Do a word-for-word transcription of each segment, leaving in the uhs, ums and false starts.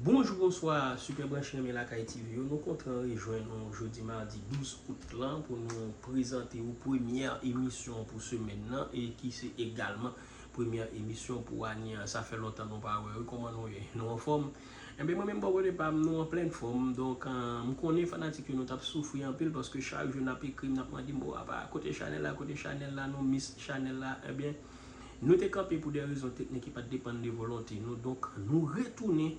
Bonjou, bonswa, Super Branche Renmen Lakay T V yo. Nou kontan rejwenn nou jodi madi douz out lan pou nou prezante ou premyè emisyon pou semèn nan e ki se egalman premyè emisyon pou ane an. Sa fè lontan nou pa wè, wi, kòman nou ye? Nou anfòm? Enben, mwen menm bò kote pa m, nou an plèn fòm. Donk, eh, m konnen fanatik yo nou t ap soufri anpil paske chak jou n ap ekri m, n ap mande m, "Bon, apa kote chanèl la, kote chanèl la, nou miss chanèl la?" Enben, nou te kanpe pou de rezon teknik ki pa t depann de volonte nou. Donk, nou retounen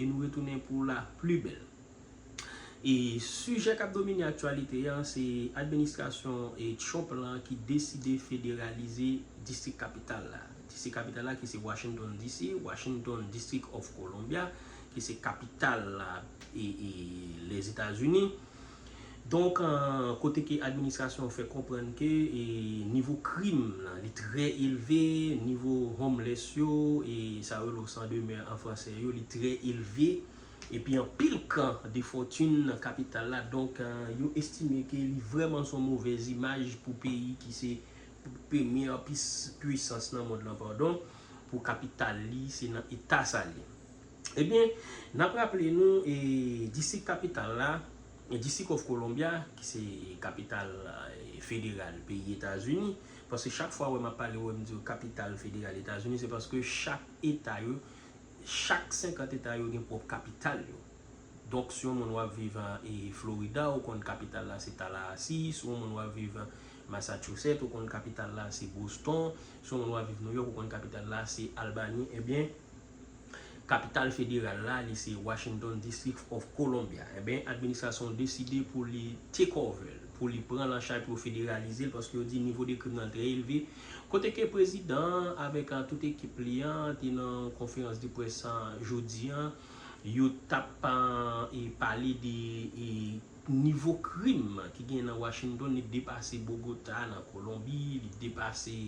e nou retounen pou la pli bèl. E sijè k ap domine aktyalite an, se administrasyon e Trump lan ki deside federalize distrik kapital la. Distrik kapital la ki se Washington D C, Washington District of Columbia, ki se kapital la e, e Lèzetazini. Donk, eh, kote ke administrasyon fè konprann ke, e, nivo krim lan, li trè elve, nivo homeless yo, e sa yo rele sans demeure an fransè yo, li trè elve. Epi anpil kan de fòtin nan kapital la. Donk, eh, yo estime ke li vrèman se yon movèz imaj pou peyi ki se premyè pis-, pwisans nan mond lan, padon, pou kapital li, se nan eta sa l ye. Ebyen, n ap raple nou, e, distrik kapital la, e, District of Columbia, ki se kapital, e, federal peyi Etazini, paske chak fwa wè m ap pale, wè m di w kapital federal Etazini, se paske chak eta yo, chak senkant eta yo gen pwòp kapital yo. Donk, si yon moun w ap viv an, e, Florida, ou konn kapital la se Tallahassee, si yon moun w ap viv an Massachusetts, ou konn kapital la se Boston, si yon moun w ap viv New York, ou konn kapital la se Albany, ebyen, kapital federal la, li se Washington District of Columbia. Enben, administrasyon an deside pou li take over l, pou li pran l an chaj, pou yo federalize l, paske yo di nivo de krim nan trè elve. Kote ke prezidan an avèk, a, tout ekip li an te nan konferans de près an jodi an, yo t ap, a, e pale de, e, nivo krim ki gen nan Washington, li depase Bogota nan Kolonbi, li depase,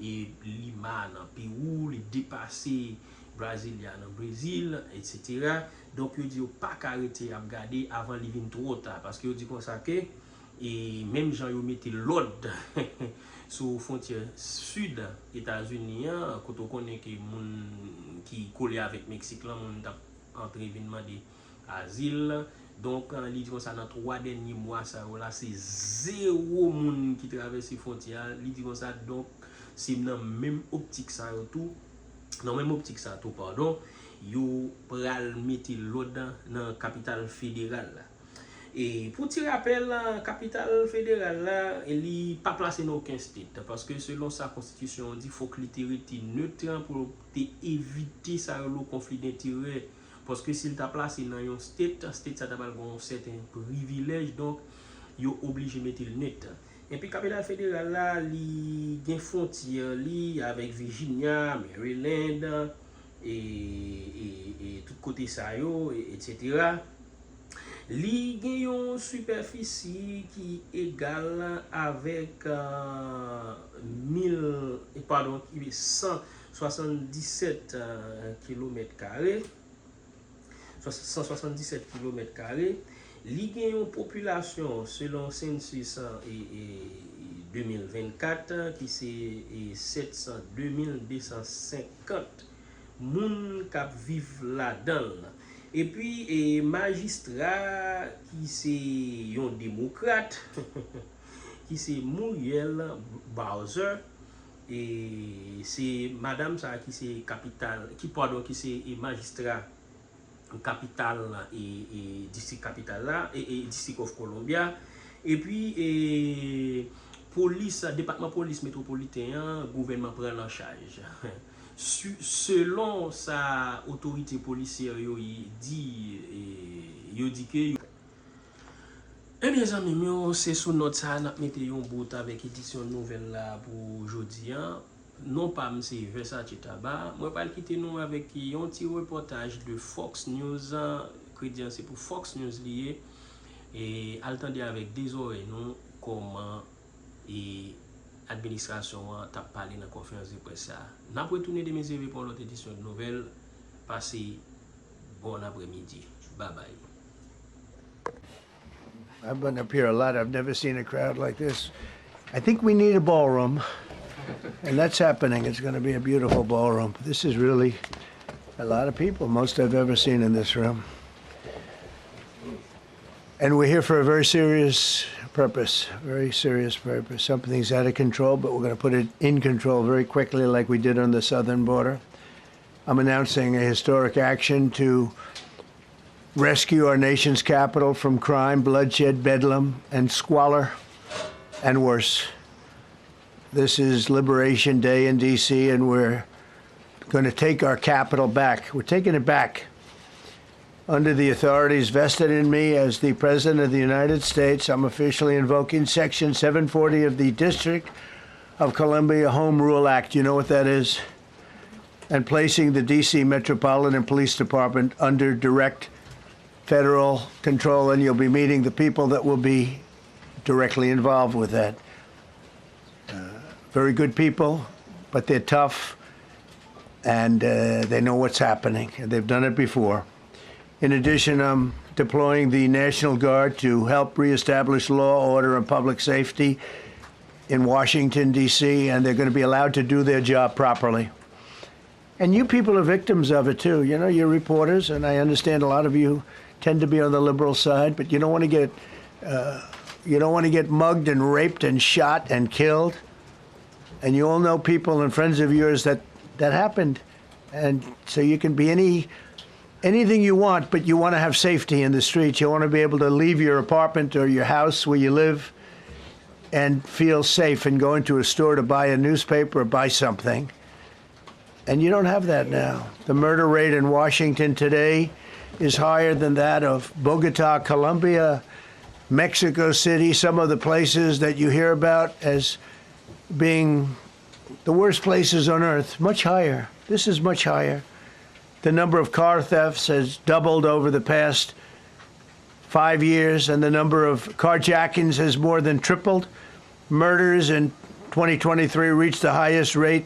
e, Lima nan Pewou, li depase Brasilia nan Brezil, etsetera. Donk, yo di yo pa ka rete ap gade avan li vin twò ta, paske yo di konsa ke, e, menm jan yo mete lòd sou fwontyè sid Etazini an, kote w konnen ke moun ki kole avèk Meksik lan, moun t ap antre vin mande azil. Donk, eh, li di konsa, nan twa dènye mwa sa yo la, se zewo moun ki travèse fwontyè a. Li di konsa, donk, se nan menm optik sa yo tou, nan menm optik sa tou, padon, yo pral mete lòd nan kapital federal la. E pou ti rapèl, kapital federal la, li pa plase nan okenn state, paske selon sa konstitisyon an di, fòk li te rete nèt pou te evite sa yo rele konfli denterè. Paske si l ta plase nan yon state, state sa ta pral gen yon sèten privilèj, donk yo oblije mete l nèt. Epi kapital federal la, li gen fwontyè li avèk Virginia, Maryland, e, e, e tout kote sa yo, e, etsetera. Li gen yon sipèfisi ki egal avèk, eh, mil, padon, ki san swasanndisèt, eh, kilomèt kare. Swa-, san swasanndisèt kilomèt kare. Li gen yon popilasyon, selon census, e, e, de mil vennkat, ki se, e, sèt san de mil de san senkant moun k ap viv ladan l. Epi, e, majistra ki se yon demokrat, ki se Muriel Bowser, e se madanm sa ki se kapital, ki, padon, ki se, e, majistra kapital, e, e, distrik kapital la, e, e, District of Columbia. Epi, e, polis, depatman polis metwopoliten an, gouvènman pran l an chaj. Su-, selon sa otorite polisyè yo di, e, yo di ke yo Ebyen, zanmi m yo, se sou nòt sa a n ap mete yon bout avèk edisyon nouvèl la pou jodi a. Non pa m se Versace Taba. Mwen pral kite nou avèk yon ti repòtaj de Fox News. Kredi an se pou Fox News li ye. E al tande avèk de zòrèy nou kòman e administrasyon an t ap pale nan konferans de près sa a. N ap retounen demen si Dye vle pou yon lòt edisyon de nouvèl. Pase bon aprèmidi. Babay. I've been up here a lot. I've never seen a crowd like this. I think we need a ballroom. And that's happening. It's going to be a beautiful ballroom. This is really A lot of people, most I've ever seen in this room. And we're here for a very serious purpose, very serious purpose. Something's out of control, but we're going to put it in control very quickly, like we did on the southern border. I'm announcing a historic action to rescue our nation's capital from crime, bloodshed, bedlam, and squalor, and worse. This is Liberation Day in D C, and we're going to take our capital back. We're taking it back. Under the authorities vested in me as the President of the United States, I'm officially invoking Section seven forty of the District of Columbia Home Rule Act. You know what that is? And placing the D C Metropolitan Police Department under direct federal control, and you'll be meeting the people that will be directly involved with that. Uh, very good people, but they're tough, and uh, they know what's happening, and they've done it before. In addition, I'm deploying the National Guard to help reestablish law, order, and public safety in Washington, D C, and they're going to be allowed to do their job properly. And you people are victims of it too. You know, you're reporters, and I understand a lot of you tend to be on the liberal side, but you don't want to get uh, you don't want to get mugged and raped and shot and killed. And you all know people and friends of yours that that happened. And so you can be any anything you want, but you want to have safety in the streets. You want to be able to leave your apartment or your house where you live and feel safe and go into a store to buy a newspaper or buy something. And you don't have that now. The murder rate in Washington today is higher than that of Bogota, Colombia, Mexico City, some of the places that you hear about as being the worst places on earth, much higher. This is much higher. The number of car thefts has doubled over the past five years, and the number of carjackings has more than tripled. Murders in twenty twenty-three reached the highest rate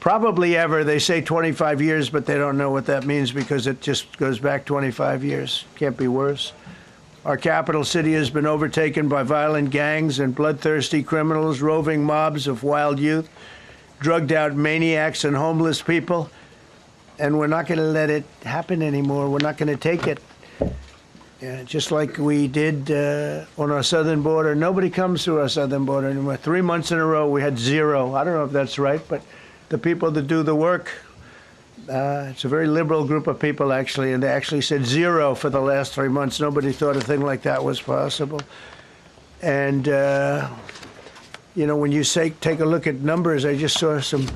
probably ever. They say twenty-five years, but they don't know what that means because it just goes back twenty-five years. Can't be worse. Our capital city has been overtaken by violent gangs and bloodthirsty criminals, roving mobs of wild youth, drugged out maniacs, and homeless people. And we're not going to let it happen anymore. We're not going to take it. Yeah, just like we did uh, on our southern border. Nobody comes through our southern border anymore. Three months in a row, we had zero. I don't know if that's right, but the people that do the work, uh, it's a very liberal group of people, actually, and they actually said zero for the last three months. Nobody thought a thing like that was possible. And, uh, you know, when you say, take a look at numbers, I just saw some,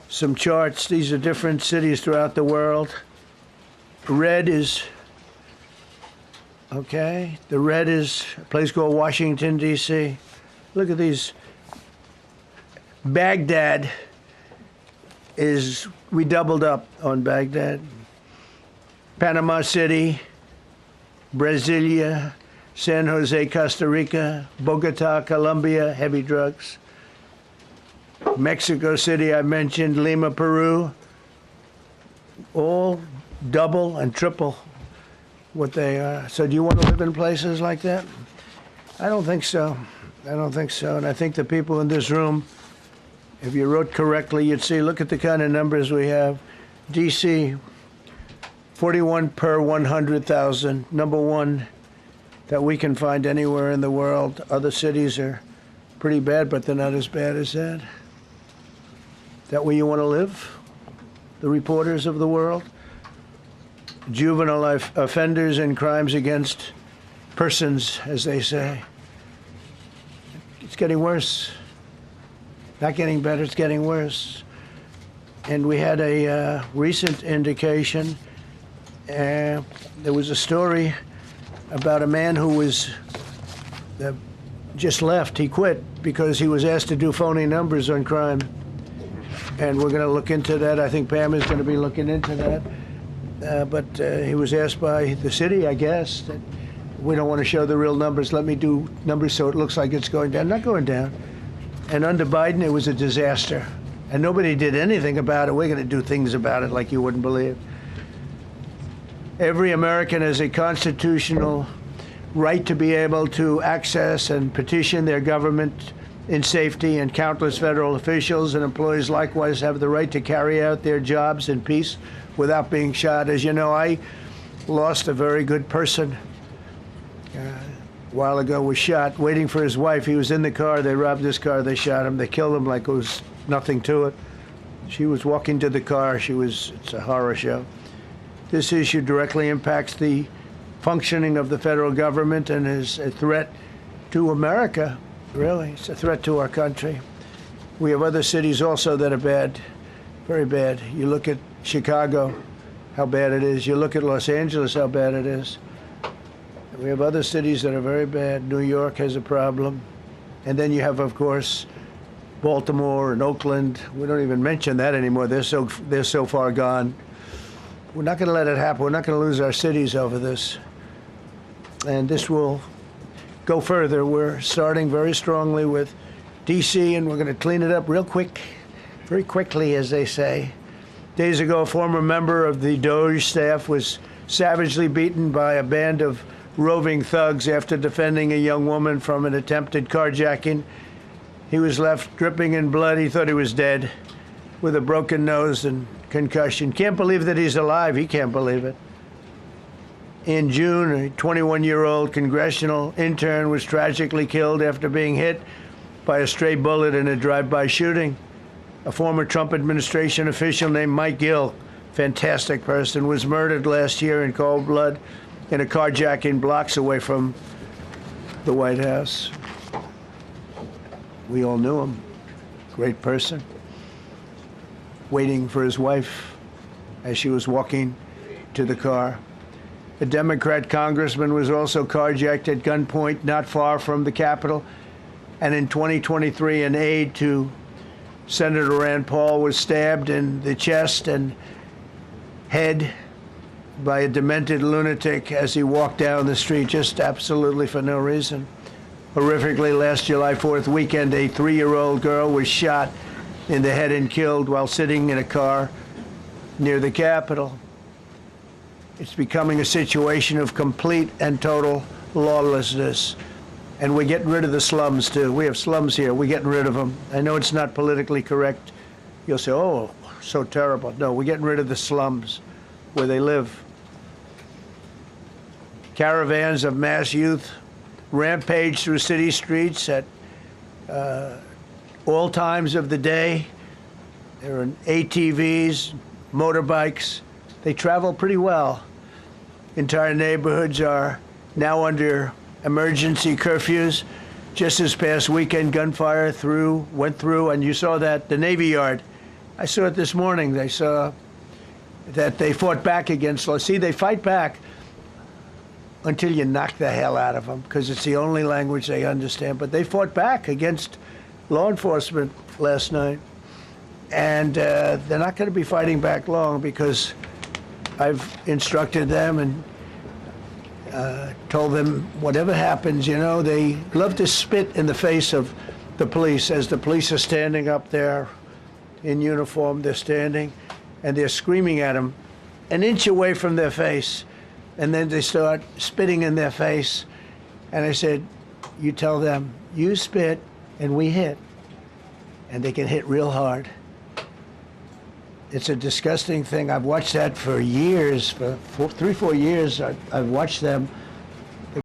some charts. These are different cities throughout the world. Red is, okay, the red is a place called Washington, D C. Look at these. Baghdad is, we doubled up on Baghdad. Panama City, Brasilia, San Jose, Costa Rica, Bogota, Colombia, heavy drugs. Mexico City, I mentioned, Lima, Peru, all double and triple what they are. So, do you want to live in places like that? I don't think so. I don't think so. And I think the people in this room, if you wrote correctly, you'd see, look at the kind of numbers we have. D C, forty-one per one hundred thousand, number one that we can find anywhere in the world. Other cities are pretty bad, but they're not as bad as that. That where you want to live? The reporters of the world? Juvenile offenders and crimes against persons, as they say. It's getting worse. Not getting better, it's getting worse. And we had a uh, recent indication. Uh, there was a story about a man who was uh, just left. He quit because he was asked to do phony numbers on crime. And we're going to look into that. I think Pam is going to be looking into that. Uh, but uh, he was asked by the city, I guess, that we don't want to show the real numbers. Let me do numbers so it looks like it's going down. Not going down. And under Biden, it was a disaster. And nobody did anything about it. We're going to do things about it like you wouldn't believe. Every American has a constitutional right to be able to access and petition their government in safety, and countless federal officials and employees likewise have the right to carry out their jobs in peace without being shot. As you know, I lost a very good person uh, a while ago, was shot waiting for his wife. He was in the car. They robbed his car. They shot him. They killed him like it was nothing to it. She was walking to the car. She was, it's a horror show. This issue directly impacts the functioning of the federal government and is a threat to America, really. It's a threat to our country. We have other cities also that are bad, very bad. You look at Chicago, how bad it is. You look at Los Angeles, how bad it is. We have other cities that are very bad. New York has a problem. And then you have, of course, Baltimore and Oakland. We don't even mention that anymore. They're so, they're so far gone. We're not going to let it happen. We're not going to lose our cities over this. And this will go further. We're starting very strongly with D C, and we're going to clean it up real quick, very quickly, as they say. Days ago, a former member of the DOGE staff was savagely beaten by a band of roving thugs after defending a young woman from an attempted carjacking. He was left dripping in blood. He thought he was dead, with a broken nose and concussion. Can't believe that he's alive. He can't believe it. In June, a twenty-one year old congressional intern was tragically killed after being hit by a stray bullet in a drive by shooting. A former Trump administration official named Mike Gill, fantastic person, was murdered last year in cold blood in a carjacking blocks away from the White House. We all knew him. Great person. Waiting for his wife as she was walking to the car. A Democrat congressman was also carjacked at gunpoint not far from the Capitol. And in twenty twenty-three, an aide to Senator Rand Paul was stabbed in the chest and head by a demented lunatic as he walked down the street, just absolutely for no reason. Horrifically, last July fourth weekend, a three year old girl was shot in the head and killed while sitting in a car near the Capitol. It's becoming a situation of complete and total lawlessness. And we're getting rid of the slums too. We have slums here. We're getting rid of them. I know it's not politically correct. You'll say, oh, so terrible. No, we're getting rid of the slums where they live. Caravans of mass youth rampage through city streets at uh, all times of the day. There are A T Vs, motorbikes. They travel pretty well. Entire neighborhoods are now under emergency curfews. Just this past weekend, gunfire through, went through, and you saw that, the Navy Yard. I saw it this morning. They saw that they fought back against law. See, they fight back until you knock the hell out of them because it's the only language they understand. But they fought back against law enforcement last night. And uh, they're not going to be fighting back long because I've instructed them and uh, told them whatever happens, you know, they love to spit in the face of the police as the police are standing up there in uniform. They're standing and they're screaming at them an inch away from their face. And then they start spitting in their face. And I said, you tell them, you spit and we hit. And they can hit real hard. It's a disgusting thing. I've watched that for years, for four, three, four years. I, I've watched them